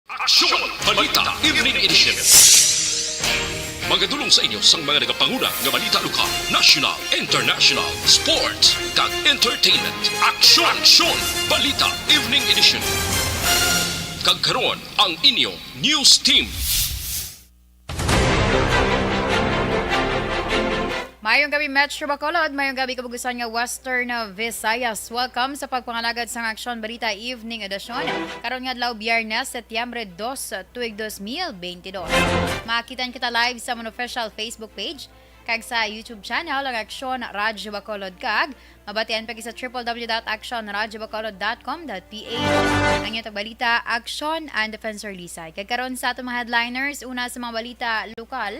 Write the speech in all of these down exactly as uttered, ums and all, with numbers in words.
Aksyon! Balita Evening Edition. Magadulong sa inyo sang mga nagapanguna nga balita lokal, national, international, sports, kag entertainment. Aksyon! Aksyon! Balita Evening Edition. Kag karon, ang inyo news team. Mayong gabi, Metro Bacolod. Mayong gabi, kabugusan nga Western Visayas. Welcome sa pagpangalagad sang Aksyon Balita Evening Edition. Karon nga adlaw, Biyernes, Setyembre dos, tuig dos mil bentidós. Makitan kita live sa amon official Facebook page kag sa YouTube channel, ang Aksyon Radyo Bacolod, kag mabatian pa kita sa triple W dot action radyo bacolod dot com dot P H. Ang inyong tagbalita, Aksyon and Defensor Lisay. Kag karon sa aton mga headliners, una sa mga balita lokal,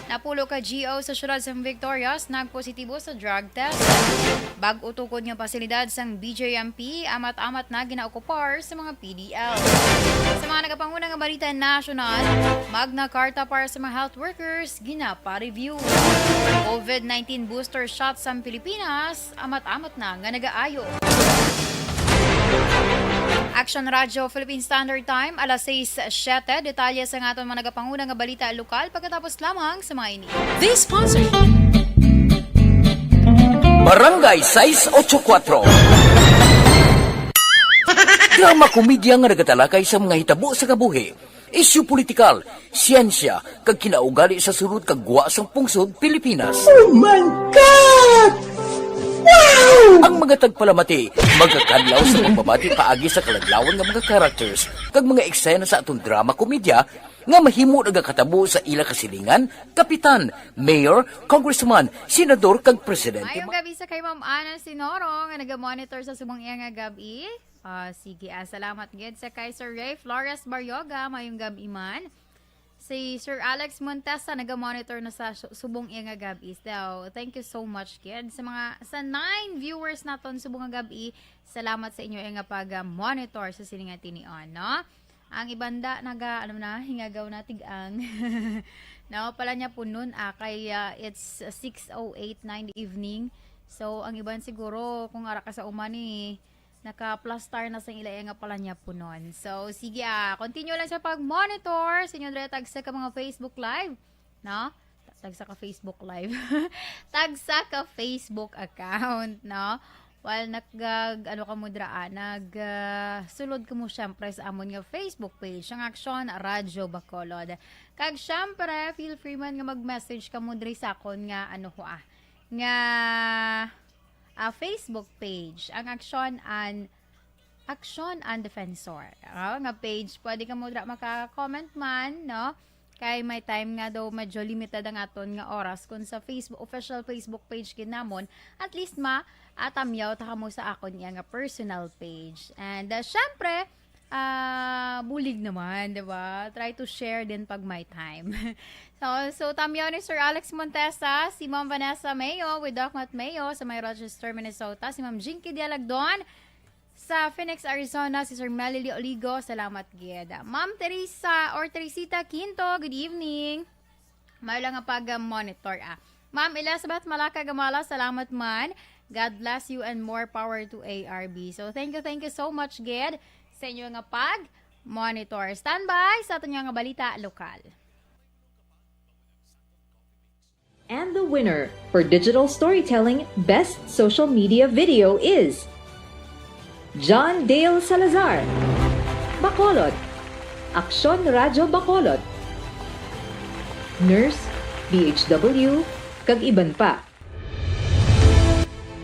napulo ka G O sa siyudad sang Victorias nagpositibo sa drug test. Bag-o tukod nga pasilidad sang B J M P, amat-amat na ginaokupar sa mga P D L. Sa mga nagapanguna nga balita nasyonal, Magna Carta para sa mga health workers, ginapa-review. COVID nineteen booster shot sa Pilipinas, amat-amat na nga nagaayo. Action Radio Philippine Standard Time, alas sais siyete. Detalye sa aton mga nagapanguna nga balita lokal pagkatapos lamang sa mga ini. This sponsor. Barangay sais ocho kuwatro. Drama komedya nga nagatalakay sa mga hitabo sa kabuhi, isyu politikal, siyensya, kag kinaugali sa sulod kag gwa sang pungsod Pilipinas. Oh my God! Wow! Ang mga tagpalamati magakadlaw sa pagbabati paagi sa kaladlawan nga mga characters kag mga eksena sa aton drama komedya nga mahimo nagakatabo sa ila kasilingan, kapitan, mayor, congressman, senador, kag presidente. Mayong gabi sa kay Ma'am Ana Sinoro nga naga-monitor sa subong iya nga gab-i. Ah, sige, ah, salamat gid sa kay Sir Ray Flores Barrioga, mayong gab-i man. Si Sir Alex Montesa naga-monitor na sa su-, subong iya nga gab-i. So, thank you so much gid sa mga, sa nine viewers naton subong nga gab-i. Salamat sa inyo nga pag-monitor sa sini nga tinion, no? Ang iban da naga, ano na, hingagaw na tig-ang. No, pala niya punon, ah, kay, ah, it's six oh eight na in the evening. So, ang iban siguro, kung ara ka sa uma ni, naka-plastar na sa ila nga pala niya punon. So, sige, ah, continue lang sa pag-monitor sa inyo dira tagsa ka mga Facebook Live, no? Tagsa ka Facebook Live. Tagsa ka Facebook account, no? Well, nag, ano ka mo dira, ah, nag, ah, sulod ka mo syempre sa amon nga Facebook page, ang Aksyon Radyo Bacolod. Kag syempre, feel free man nga mag-message ka mo diri sa akon nga, ano ho, ah, nga, ah, Facebook page, ang Aksyon and, Aksyon and Defensor. Ah, nga page, pwede ka mo dira maka-comment man, no? Kay may time nga daw medyo limited ang aton nga oras. Kung sa Facebook, official Facebook page gid namon, at least ma-, atamyaw ta kamo sa akon iya nga personal page. And, ah, syempre, ah, bulig naman, di ba? Try to share din pag may time. So, so, tamyaw ni Sir Alex Montesa, si Ma'am Vanessa Mayo with Doc Matt Mayo sa may Rochester, Minnesota, si Ma'am Jinky Dialagdon sa Phoenix, Arizona, si Sir Melly Oligo, salamat gid. Ma'am Teresa or Teresita Quinto, good evening. May lang nga pag-monitor, ah. Ma'am Elizabeth Malaka Gamala, salamat man. God bless you and more power to A R B. So, thank you, thank you so much gid sa inyo nga pag-monitor. Standby sa aton nga balita lokal. And the winner for Digital Storytelling Best Social Media Video is John Dale Salazar, Bacolod, Aksyon Radyo Bacolod, Nurse, B H W, kag iban pa.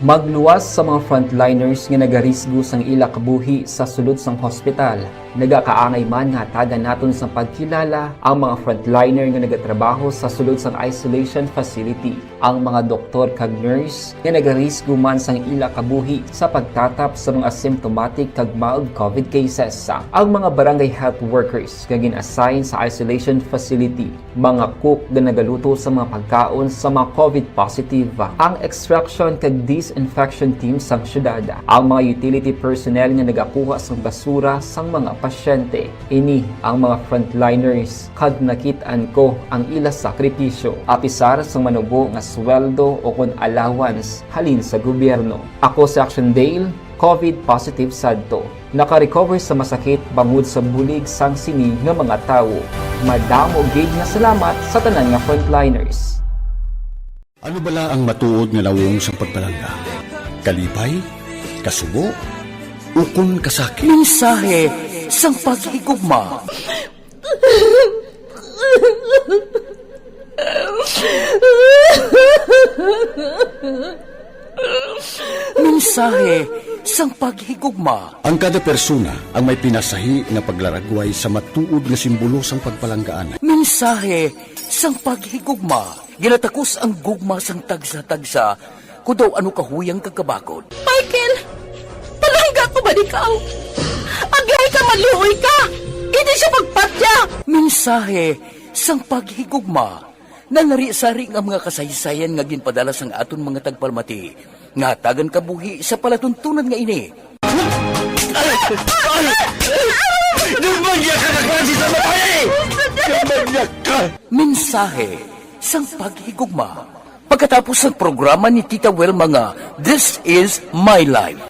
Magluwas sa mga frontliners nga nagarisgo sang ila kabuhi sa sulod sang hospital. Nagakaangay man nga hatagan naton sang pagkilala ang mga frontliner nga nagatrabaho sa sulod sang isolation facility, ang mga doktor kag nurse nga nagarisgo man sang ila kabuhi sa pagtatap sa mga asymptomatic kag mild COVID cases, ang mga barangay health workers nga gin-assign sa isolation facility, mga cook nga nagaluto sa mga pagkaon sa mga COVID positive, ang extraction kag disinfection team sang syudad, ang mga utility personnel nga nagakuha sang basura sang mga pasyente. Ini ang mga frontliners, kag nakit-an ko ang ila sakripisyo. Apisar sang manubo nga sweldo o kon allowance halin sa gobyerno. Ako si Action Dale, COVID positive sadto. Naka-recover sa masakit bangod sa bulig sang sini nga mga tawo. Madamo gid nga salamat sa tanan nga frontliners. Ano bala ang matuod nga nawong sang pagpalangga? Kalipay? Kasubo? Ukon kasakit? Mensahe sang paghigugma. Mensahe sang paghigugma. Ang kada persona ang may pinasahi nga paglaragway sa matuod nga simbolo sang pagpalanggaan. Mensahe sang paghigugma. Ginatakos ang gugma sang tagsa-tagsa, kudaw ano kahuyang kag kabakod. Michael, palangga ko ba ikaw? Agihay ka, maluoy ka! Hindi siya pagpatya! Mensahe sang paghigugma. Nanari-sari nga mga kasaysayan nga ginpadala sang aton mga tagpalamati nga hatagan kabuhi sa palatuntunan nga ini. Ay! Ay! Ay! Gumagya ka na klase sa babae! Gumagya ka! Mensahe sang paghigugma. Pagkatapos sang programa ni Tita Wilma nga This Is My Life.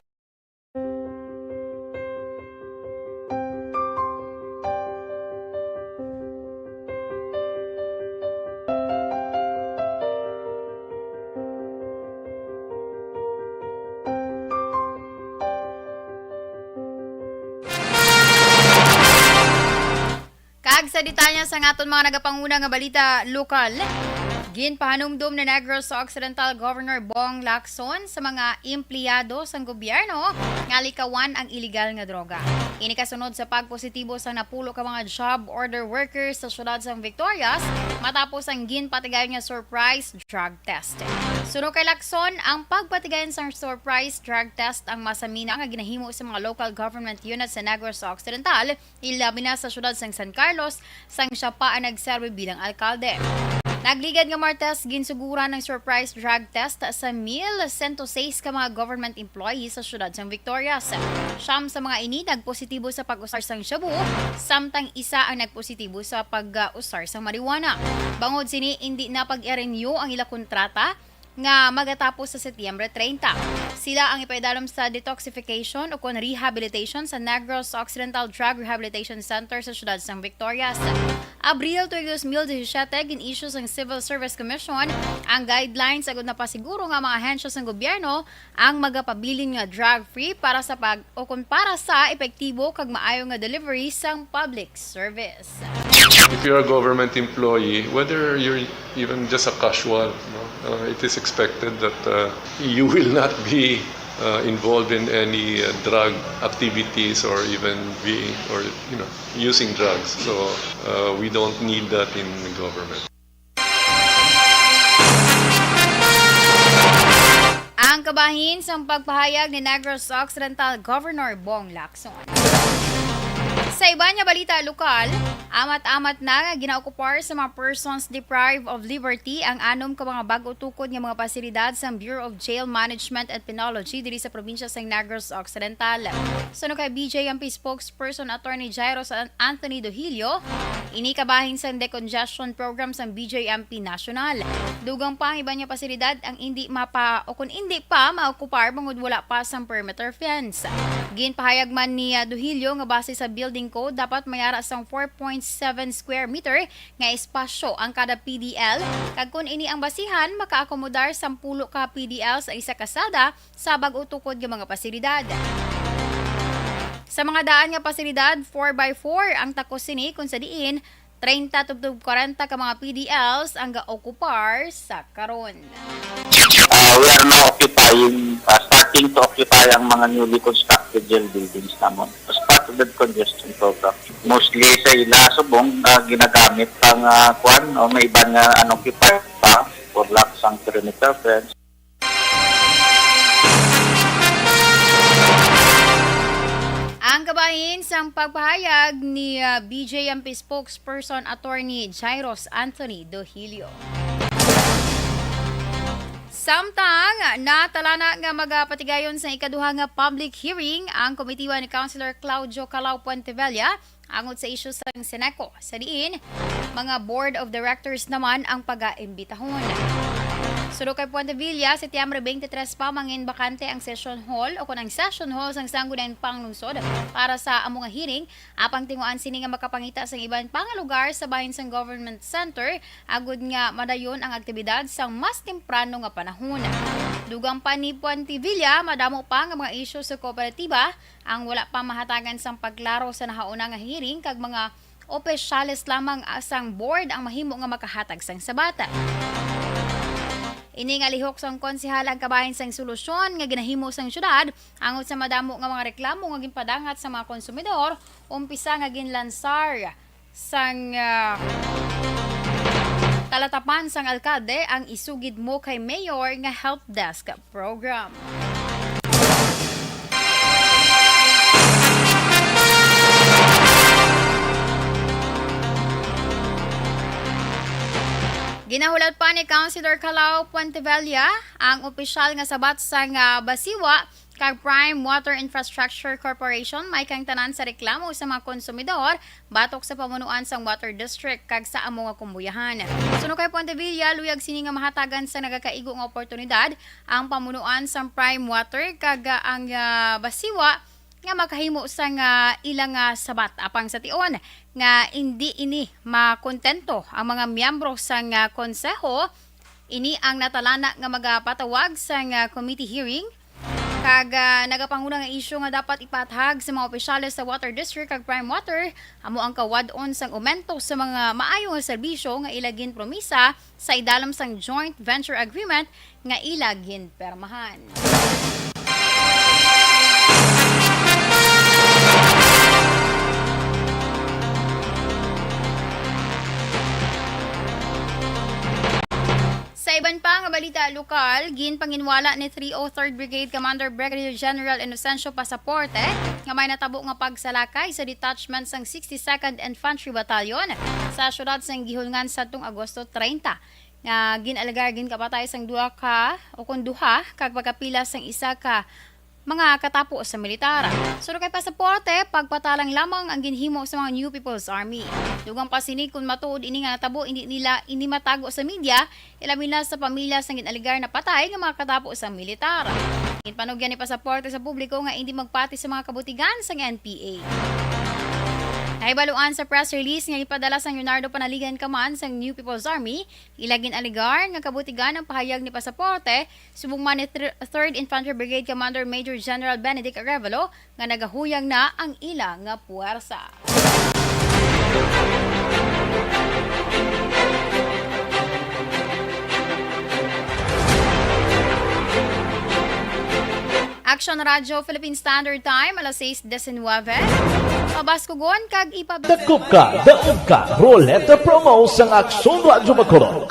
Kag sa detalye sang aton mga nagapanguna nga balita lokal, ginpahanumdom ni Negros Occidental Governor Bong Lacson sa mga empleyado sang gobyerno nga likawan ang iligal nga droga. Ini kasunod sa pagpositibo sang napulo ka mga job order workers sa siyudad sang Victorias matapos ang ginpatigayon nga surprise drug test. Suno kay Lacson, ang pagpatigayon sang surprise drug test ang masamina nga ginahimo sa mga local government unit sa Negros Occidental, ilabi na sa siyudad sang San Carlos, sang siya pa ang nagserbi bilang alkalde. Nagligad nga Martes, ginsuguran ang surprise drug test sa mil sento sais ka mga government employees sa siyudad sang Victorias. Siyam sa mga ini nagpositibo sa pag-usar sang shabu, samtang isa ang nagpositibo sa pag-usar sang marijuana. Bangod sini, indi na pag-i-renew ang ila kontrata nga magatapos sa Setyembre treinta. Sila ang ipaidalom sa detoxification o kon rehabilitation sa Negros Occidental Drug Rehabilitation Center sa siyudad sang Victorias. Abril tuig dos mil disisyete, gin-issue sang Civil Service Commission ang guidelines agud mapasiguro nga mga ahensya sang gobyerno ang magapabilin nga drug-free para sa pag, o kon para sa epektibo kag maayo nga delivery sang public service. If you're a government employee, whether you're even just a casual, no, uh, it is expected that, uh, you will not be, uh, involved in any, uh, drug activities or even being, or, you know, using drugs. So, uh, we don't need that in the government. Ang kabahin sang pagpahayag ni Negros Occidental Governor Bong Lacson. Sa iban nga balita lokal, amat-amat na nga ginaokupar sa mga persons deprived of liberty ang anom ka mga bag-o tukod nga mga pasilidad sang Bureau of Jail Management and Penology diri sa probinsya sang Negros Occidental. Suno kay B J M P spokesperson Attorney Jairo San-, Anthony Dohilio, ini kabahin sang decongestion program sang B J M P National. Dugang pa ang iban nga pasilidad ang indi mapa o kon indi pa maokupar bangod wala pa sang perimeter fence. Ginpahayag man ni, ah, Dohilio nga base sa building code, dapat may ara sang four point seven square meter nga espasyo ang kada P D L, kag kon ini ang basihan, makaakomodar sampulo ka P D L sa isa ka selda sa bag-o tukod nga mga pasilidad. Sa mga daan nga pasilidad, four by four ang takos sini, kung sa diin, treinta tubtob kwarenta ka mga P D Ls ang gaokupar sa karon. Uh, we are now occupying, uh, starting to occupy ang mga newly constructed jail buildings namon as part of the congestion program. Mostly sa ila subong, uh, ginagamit ang, uh, kwan, o may iban nga unoccupied pa for lack sang perimeter fence. Ang kabahin sang pagpahayag ni, ah, B J M P spokesperson Attorney Jairos Anthony Dohilio. Samtang natalana nga magapatigayon sa ikaduha nga public hearing ang komitiwa ni Councilor Claudio Calao Puentevella angot sa isyu sang Ceneco, sa diin mga board of directors naman ang pagaimbitahon. Suno kay Puente Villa, Setyembre twenty-three pa mangin bakante ang session hall o kon ang session hall sang Sangguniang Panglungsod para sa amo nga hearing, apang tinguhaan sini nga makapangita sang iban pa nga lugar sa bahin sang Government Center agud nga madayon ang aktibidad sang mas temprano nga panahon. Dugang pa ni Puente Villa, madamo pa nga mga isyu sa kooperatiba ang wala pa mahatagan sang pagklaro sa nahauna nga hearing kag mga opisyales lamang sang board ang mahimo nga makahatag sang sabat. Ini nga lihok sang konsehal ang kabahin sang solusyon nga ginahimo sang syudad angot sa madamo nga mga reklamo nga ginpadangat sa mga konsumidor, umpisa nga ginlansar sang, ah, kalatapan sang alkalde ang Isugid Mo Kay Mayor nga help desk program. Ginahulat pa ni Councilor Calao Puentevella ang opisyal nga sabat sang, ah, Basiwa kag Prime Water Infrastructure Corporation, may kang tanan sa reklamo sa mga konsumidor batok sa pamunuan sang Water District kag sa amo nga kumbuyahan. Suno kay Puentevilla, luyag sini nga mahatagan sa nagakaigo nga oportunidad ang pamunuan sang Prime Water kag, ah, ang, ah, Basiwa nga makahimo sang, ah, ila nga sabat. Apang sa tion nga indi ini makontento ang mga miyembro sang, ah, konseho, ini ang natalana nga magapatawag sang, ah, committee hearing kag, ah, nagapanguna nga isyu nga dapat ipathag sa mga opisyales sa Water District kag Prime Water amo ang kawad-on sang umento sa mga maayo nga serbisyo nga ila ginpromisa sa idalom sang joint venture agreement nga ila ginpermahan. Sa iban pa nga balita lokal, ginpanginwala ni three oh third Brigade Commander Brigadier General Inocencio Pasaporte nga may natabo nga pagsalakay sa detachment sang sixty-second Infantry Battalion sa siyudad sang Guihulngan sadtong Agosto treinta, nga gin-alegar ginkapatay sang duha ka o kon duha kag pagkapila sang isa ka mga katapo sa militar. Suno kay Pasaporte, pagpatalang lamang ang ginhimo sa mga New People's Army. Dugang pa sini, kun matuod ini nga natabo, indi nila ini matago sa media, ilabi na sa pamilya sang gin-alegar na patay nga mga katapo sa militar. Ginpanugyan ni Pasaporte sa publiko nga indi magpati sa mga kabutigan sang N P A. Nahibaluan sa press release nga ipadala sang Leonardo Panaligan Command sang New People's Army, ila gin-alegar nga kabutigan ang pahayag ni Pasaporte, subong man ni Thr-, Third Infantry Brigade Commander Major General Benedict Arevalo nga nagahuyang na ang ila nga puwersa. Action Radio Philippine Standard Time, alas sais diecinuebe. Pabaskugon kag ipab- Dakop ka, daog ka, Roleta Promo sang Aksyon Radyo Bacolod.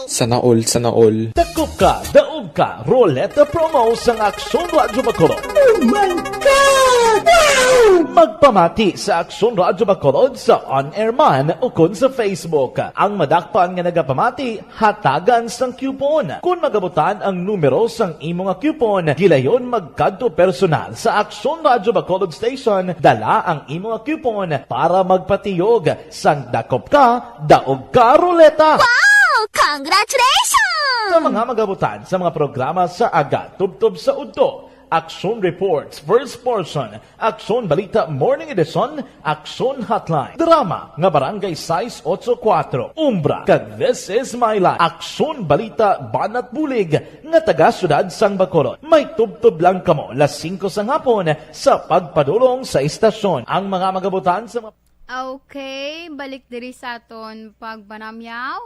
Sana all, sana all. Dakop ka, daog ka, Roleta Promo sang Aksyon Radyo Bacolod. Oh my God! Wow! Magpamati sa Aksyon Radyo Bacolod sa on-air man ukon sa Facebook. Ang madakpan nga nagapamati, hatagan sang coupon. Kon magabutan ang numero sang imo nga coupon, gilayon magkadto personal sa Aksyon Radyo Bacolod Station, dala ang imo nga coupon para magpatiyog sang Dakop Ka, Daog Ka Roleta. Wow! Congratulations! Sa mga magabutan sa mga programa sa aga, tubtob sa udto, Aksyon Reports, First Portion, Aksyon Balita Morning Edition, Aksyon Hotline, drama nga Barangay sais otso kuwatro, Umbra, kag This Is My Life, Aksyon Balita Banat Bulig nga taga Siyudad sang Bacolod. May tubtob lang kamo las singko sang hapon sa pagpadulong sa istasyon. Ang mga magabutan sa mga Okay, balik diri sa aton pagpanamyaw.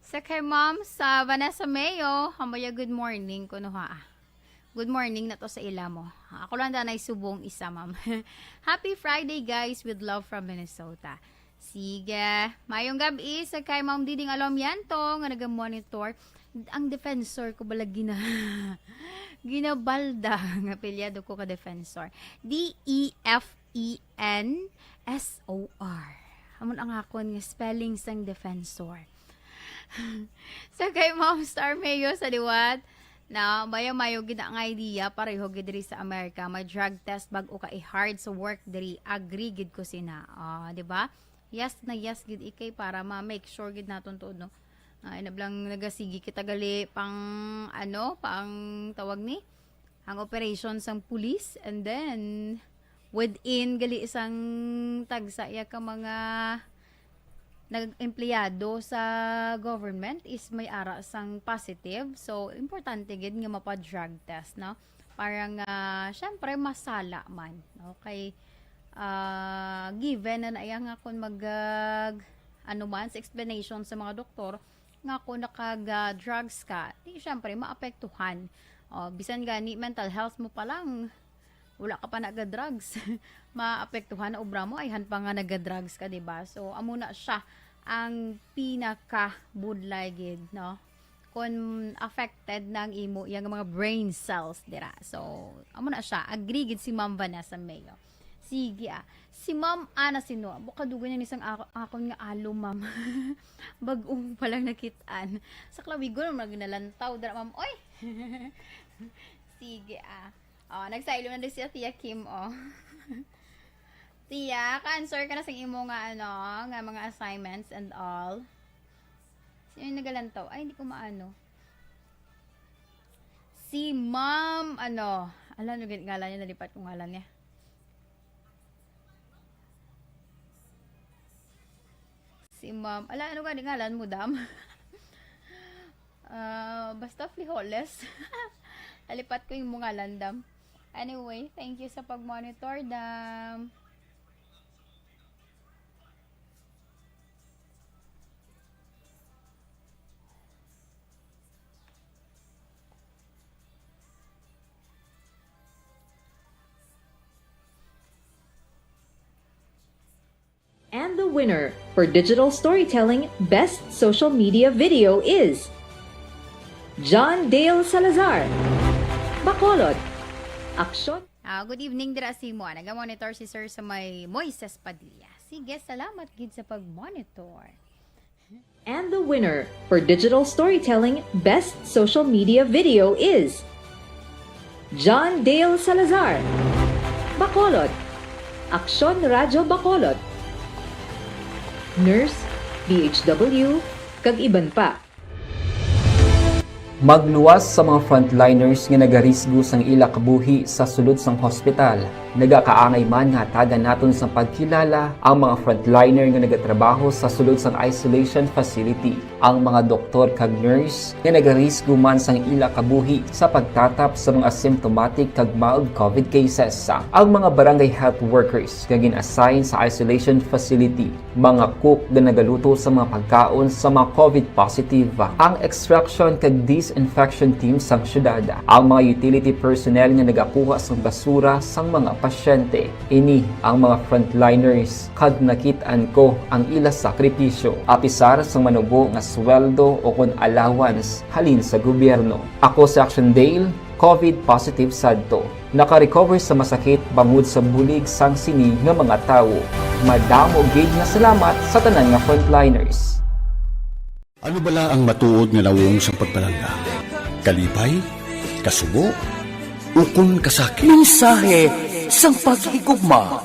Sa kay Ma'am sa Vanessa Mayo, hamaya, good morning kuno ha. Good morning na to sa ila mo. Ako lang danay subong isa, ma'am. Happy Friday, guys, with love from Minnesota. Sige. Mayong gabi sa kay Ma'am Diding Alomiento nga naga-monitor. Ang defensor ko bala gina-, ginabalda nga apelyado ko ka defensor. D E F E N S O R. Amon ang akon nga spelling sang defensor. Sa kay Ma'am Star Mayo sa liwat, na baya mayo gid ang idea, pareho gid diri sa Amerika, may drug test bag-o ka i-hard sa work diri, agree gid ko sina. Ah, di ba? Yes na yes gid ikay para ma-make sure gid naton tuod, no? Ay, nablang nagasigi kita gali pang, ano, pang tawag ni? Ang operation sang pulis, and then within gali sang tagsa iya ka mga nag-empleyado sa government is may ara sang positive. So, importante gid nga mapa-drug test, no? Para nga, syempre, masala man. Okay? Ah, given na na iya nga kung mag, ah, ano man, sa explanation sa mga doktor, nga kung nakaga-drugs ka, di syempre, maapektuhan. O, bisan gani mental health mo pa lang, wala ka pa naga-drugs, maapektuhan na obra mo, ayhan pa nga naga-drugs ka, di ba? So, amo na siya ang pinakabudlay gid, no? Kung affected na ang imo, yang mga brain cells, dira. So, amo na siya. Agree gid si Ma'am Vanessa Mayo. Sige, ah. Si Ma'am Ana Sino, abo kadugay na ni sang ako, akon nga alo, ma'am. Bag-o pa lang nakit-an. Sa Clawigon, mag nalantaw, dira, ma'am. Oy! Sige, ah. Oh, nagsailo na din si Tia Kim, oh. Tia, ka-answer ka na sa imo nga, ano, nga mga assignments and all. Sino yung nagalantaw? Ay, hindi ko maano. Si Ma'am, ano, ala, ano gid ngalan niya? Nalipat ko ngalan niya. Si Ma'am, ala, ano gani ngalan mo, dam? Ah, basta Frijoles. Nalipat ko yung mga ngalan, dam. Anyway, thank you sa pag-monitor, dam. And the winner for Digital Storytelling Best Social Media Video is John Dale Salazar, Bacolod. Aksyon. Ah, good evening dira sa imo. Naga-monitor si Sir sa may Moises Padilla. Sige, salamat gid sa pag-monitor. And the winner for Digital Storytelling Best Social Media Video is John Dale Salazar, Bacolod, Aksyon Radyo Bacolod, Nurse, D H W, kag iban pa. Magluwas sa mga frontliners nga nagarisgo sang ila kabuhi sa sulod sang hospital. Nagakaangay man nga hatagan naton sang pagkilala ang mga frontliner nga nagatrabaho sa sulod sang isolation facility, ang mga doktor kag nurse nga nagarisgo man sang ila kabuhi sa pagtatap sa mga asymptomatic kag mild covid cases, ang mga barangay health workers nga gin-assign sa isolation facility, mga cook nga nagaluto sa mga pagkaon sa mga covid positive, ang extraction kag disinfection team sang syudad, ang mga utility personnel nga nagakuha sang basura sang mga pasyente. Ini ang mga frontliners, kag nakit-an ko ang ila sakripisyo, apisar sang manubo nga sweldo o kon allowance halin sa gobyerno. Ako si Action Dale, covid positive sadto. Naka-recover sa masakit bangod sa bulig sang sini nga mga tawo. Madamo gid nga salamat sa tanan nga frontliners. Ano bala ang matuod nga nawong sang pagpalangga? Kalipay? Kasubo? Ukon kasakit? Mensahe sang paghigugma.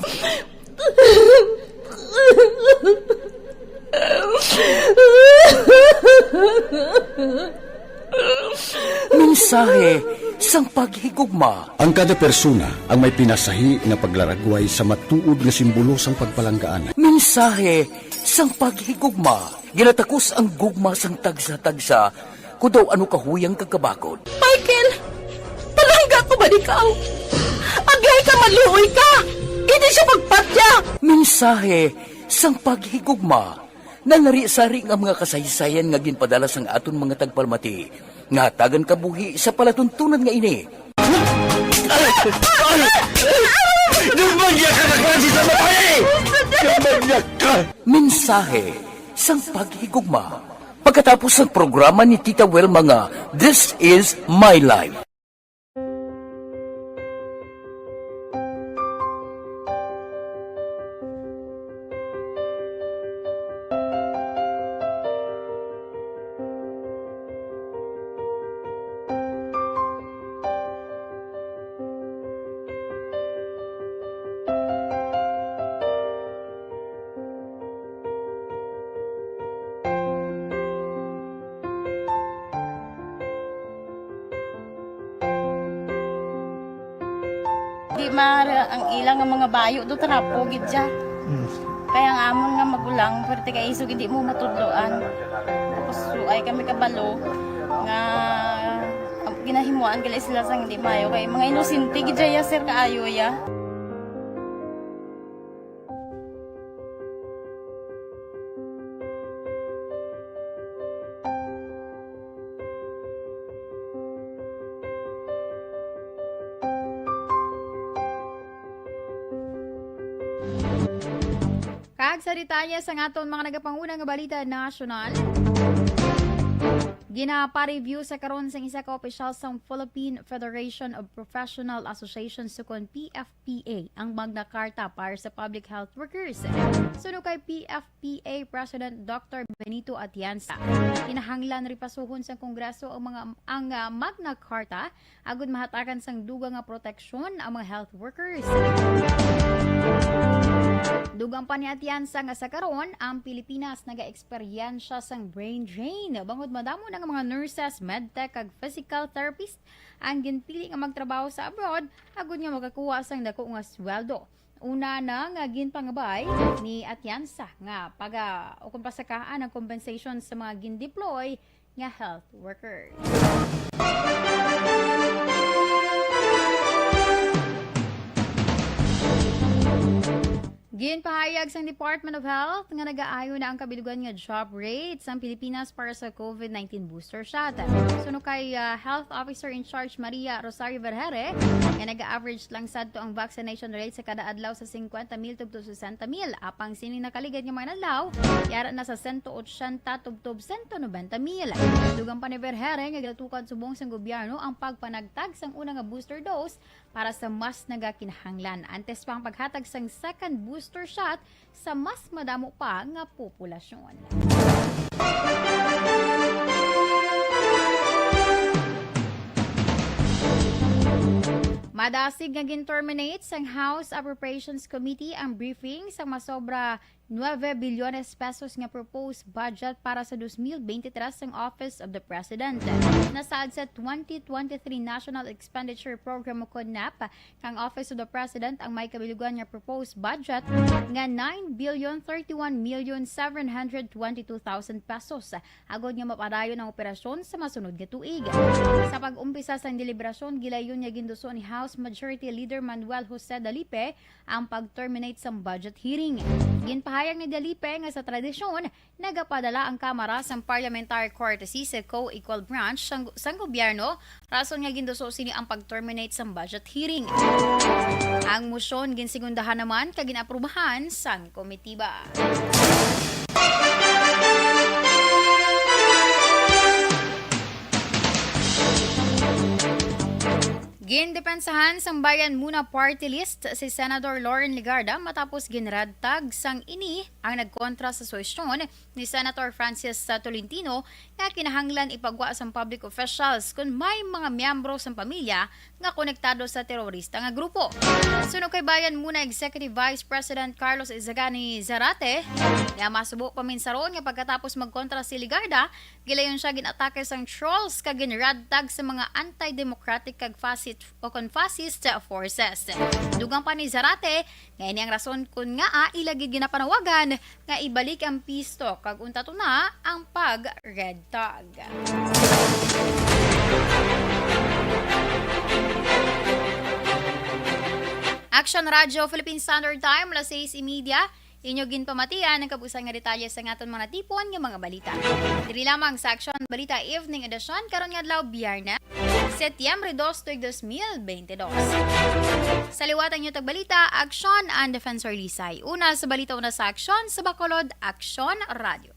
Mensahe sang paghigugma. Ang kada persona ang may pinasahi nga paglaragway sa matuod nga simbolo sang pagpalanggaan. Mensahe sang paghigugma. Ginatakos ang gugma sang tagsa-tagsa, kon daw ano kahuyang kag kabakod. Michael, palangga ko man ikaw. Agay ka, maluoy ka. Hindi siya magpatya. Mensahe sang paghigugma. Nalarisari nga mga kasaysayan nga ginpadala sang aton mga tagpalamati nga hatagan kabuhi sa palatuntunan nga ini. Dumagya ka na klase sa babae! Dumagya ka! Mensahe sang paghigugma. Pagkatapos sang programa ni Tita Wilma nga This Is My Life. Mara ang ilang nga mga bayo do trapo gid siya. Mm. Kaya ang amon nga magulang, pwerte kay isog hindi mo matudloan. Tapos, so, ay kami kabalo nga, ah, ginahimuan gali sila sang hindi maayo. Kay mga inosente gid siya, sir, kaayo ya. Kag sa detalye sang aton mga nagapanguna nga balita nasyonal, ginapa-review sa karon sang isa ka opisyal sang Philippine Federation of Professional Associations, sukon P F P A, ang Magna Carta para sa public health workers. Suno kay P F P A President Doctor Benito Atienza, kinahanglan ripasuhon sang Kongreso ang mga, ang, ah, Magna Carta agud mahatagan sang dugang nga proteksyon ang mga health workers. Dugang pa ni Atienza nga sa karon, ang Pilipinas nagaeksperyensya sang brain drain bangod madamo na nga mga nurses, medtech, kag physical therapist ang ginpili nga magtrabaho sa abroad agud nga makakuha sang dako nga sweldo. Una na nga ginpangabay ni Atienza nga paga-, o kung pasakaan ang compensation sa mga gin-deploy nga health workers. Ginpahayag sang Department of Health nga nagaayo na ang kabilugan nga drop rate sang Pilipinas para sa COVID nineteen booster shot. Suno kay, ah, Health Officer in Charge Maria Rosario Vergere, nga nag-average lang sadto ang vaccination rate sa kada adlaw sa singkwenta mil tubtob sesenta mil. Apang sining nakaligad nga mga adlaw, yara na sa sento otsenta tubtob sento nobenta mil. Dugang pa ni Vergere nga ginatukan subong sang gobyerno ang pagpanagtag sang una nga booster dose para sa mas nagakinahanglan, antes pa ang paghatag sang second booster shot sa mas madamo pa nga populasyon. Madasig nga gin-terminate sang House Appropriations Committee ang briefing sang masobra nuebe bilyones pesos nga proposed budget para sa dos mil beintitrés sang Office of the President. Nasaad sa twenty twenty-three National Expenditure Program, ukon nap, kang Office of the President ang may kabilugan nga proposed budget nga nine billion thirty-one million seven hundred twenty-two thousand pesos, agod nga mapadayon ang operasyon sa masunod nga tuig. Sa pag-umpisa sang deliberasyon, gilayon nga ginduso ni House Majority Leader Manuel Jose Dalipe ang pag-terminate sang budget hearing. Ginpahayag ni Dalipe nga sa tradisyon, nagapadala ang Kamara sang parliamentary courtesy sa co-equal branch sang, sang gobyerno, rason nga ginduso sini ang pag-terminate sang budget hearing. Ang motion ginsegundahan naman kag gin-aprubahan sang komitiba. Gindepensahan sang Bayan Muna Party List si Senador Loren Legarda matapos ginradtag sang ini ang nagkontra sa suhestyon ni Senator Francis Tolentino nga kinahanglan ipagwa sang public officials kon may mga miyembro sang pamilya nga konektado sa terorista nga grupo. Suno kay Bayan Muna Executive Vice President Carlos Izagani Zarate, nga masubo pa man sa ron nga pagkatapos magkontra si Legarda, gilayon siya gin-atake sang trolls kag ginradtag sa mga anti-democratic kag fascist o kon fascist forces. Dugang pa ni Zarate nga ini ang rason kon ngaa ila gid ginapanawagan nga ibalik ang pisto kag untat una ang pag-red tag. Action Radio Philippine Standard Time, alas sais y media. Inyo ginpamatian ang kabuusan nga detalye sa aton mga natipon nga mga balita. Diri lamang sa Action Balita Evening Edition karong nga adlaw, Biyernes, Setyembre dos, tuig dos mil beintidos. Sa liwat ang inyo tagbalita, Action and Defensor Lisay. Una sa balita, una sa Action sa Bacolod, Action Radio.